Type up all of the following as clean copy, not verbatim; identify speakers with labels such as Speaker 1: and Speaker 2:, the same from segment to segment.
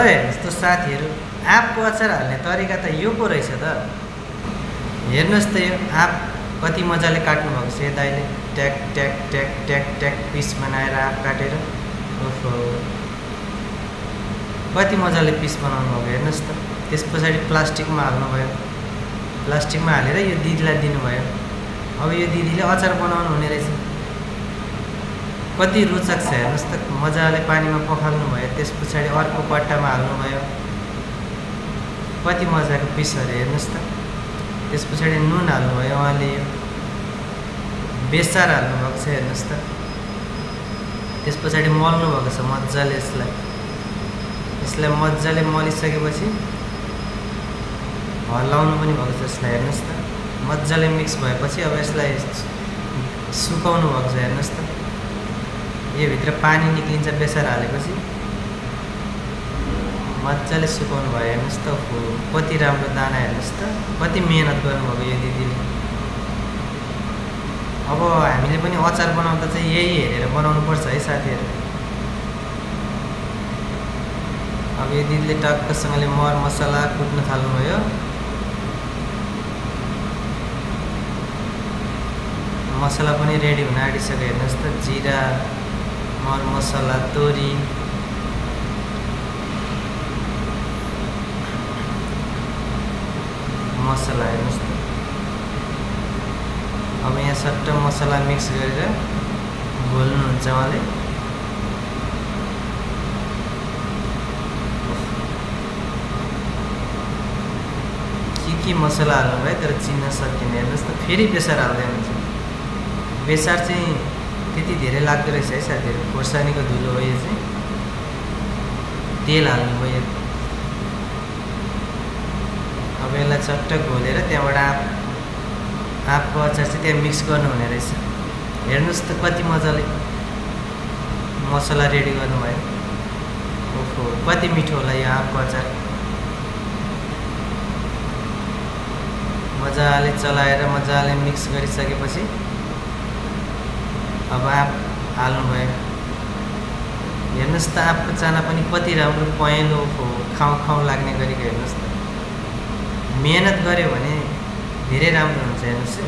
Speaker 1: हेर्नुहोस् त साथीहरू, आँपको अचार हाल्ने तरिका त यो पो रहेछ त। हेर्नुहोस् त यो आँप कति मजाले काट्नु भएको छ दाइले। ट्याक ट्याक ट्याक ट्याक ट्याक पिस बनाएर आँप काटेर ओहो कति मजाले पिस बनाउनु भएको हेर्नुहोस् त। त्यस पछाडि प्लास्टिकमा हाल्नुभयो, प्लास्टिकमा हालेर यो दिदीलाई दिनुभयो। अब यो दिदीले अचार बनाउनु हुने रहेछ। कति रोचक छ हेर्नुहोस् त। मजाले पानीमा पखाल्नु भयो, त्यस पछाडि अर्को पट्टामा हाल्नुभयो। कति मजाको पिसहरू हेर्नुहोस् त। त्यस पछाडि नुन हाल्नुभयो उहाँले, यो बेसार हाल्नुभएको छ हेर्नुहोस् त। त्यस पछाडि मल्नु भएको छ मजाले यसलाई। यसलाई मजाले मलिसकेपछि हल्लाउनु पनि भएको छ यसलाई हेर्नुहोस् त। मजाले मिक्स भएपछि अब यसलाई सुकाउनु भएको छ हेर्नुहोस् त। यो भित्र पानी निक्लिन्छ बेसार हालेपछि। मजाले सुकाउनु भयो हेर्नुहोस् त। कति राम्रो दाना हेर्नुहोस् त। कति मेहनत गर्नुभएको यो दिदीले। अब हामीले पनि अचार बनाउँदा चाहिँ यही हेरेर बनाउनुपर्छ है साथीहरू। अब यो दिदीले टक्कसँगले मर मसला कुट्न थाल्नुभयो। मसला पनि रेडी हुन आँटिसक्यो हेर्नुहोस् त। जिरा, मर मसला, तोरी, मसला हेर्नुहोस् त। अब यहाँ सट्ट मसला मिक्स गरेर घोल्नुहुन्छ उहाँले। के मसला हाल्नुभयो तर चिन्न सकिने हेर्नुहोस् त। फेरि बेसार हाल्दै हुन्छ। बेसार चाहिँ त्यति धेरै लाग्दो रहेछ है साथीहरू। खोर्सानीको धुलो हो यो चाहिँ। तेल हाल्नुभयो। अब यसलाई चट्ट घोलेर त्यहाँबाट आँपको अचार चाहिँ त्यहाँ मिक्स गर्नुहुने रहेछ। हेर्नुहोस् त कति मजाले मसला रेडी गर्नुभयो। ओहो कति मिठो होला यो आँपको अचार। मजाले चलाएर मजाले मिक्स गरिसकेपछि अब आँप हाल्नुभयो। हेर्नुहोस् त आँपको चाना पनि कति राम्रो पहेँलो खाउँ खाउँ लाग्ने गरेको हेर्नुहोस् त। मेहनत गऱ्यो भने धेरै राम्रो हुन्छ हेर्नुहोस् है।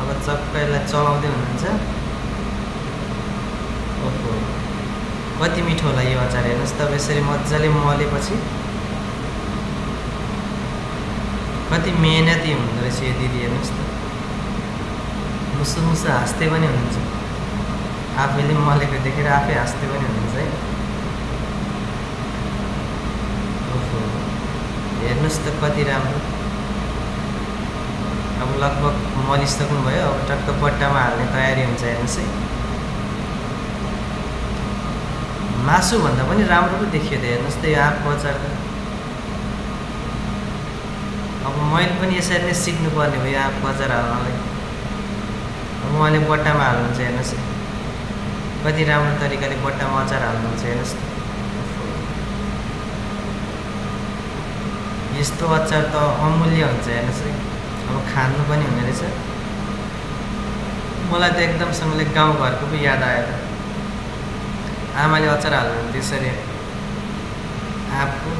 Speaker 1: अब चक्क यसलाई चलाउँदै हुनुहुन्छ। ओहो कति मिठो होला यो अचार हेर्नुहोस् त। अब यसरी मजाले मलेपछि कति मेहनती हुँदो रहेछ यो दिदी हेर्नुहोस् त। मुसु मुसु हाँस्दै पनि हुनुहुन्छ। आफैले मलेको देखेर आफै हाँस्दै पनि हुनुहुन्छ है। ओहो हेर्नुहोस् त कति राम्रो। अब लगभग मलिसक्नुभयो। अब टक्क बट्टामा हाल्ने तयारी हुन्छ हेर्नुहोस् है। मासुभन्दा पनि राम्रो पो देखियो त हेर्नुहोस् त यो आँपको अचार त। अब मैले पनि यसरी नै सिक्नुपर्ने भयो आँपको अचार हाल्नलाई। अब उहाँले बट्टामा हाल्नुहुन्छ हेर्नुहोस् है। कति राम्रो तरिकाले बट्टामा अचार हाल्नुहुन्छ हेर्नुहोस् त। यस्तो अचार त अमूल्य हुन्छ हेर्नुहोस् है। अब खानु पनि हुने रहेछ। मलाई त एकदमसँगले गाउँघरको पो याद आयो त। आमाले अचार हाल्नुहुन्थ्यो त्यसरी आँपको।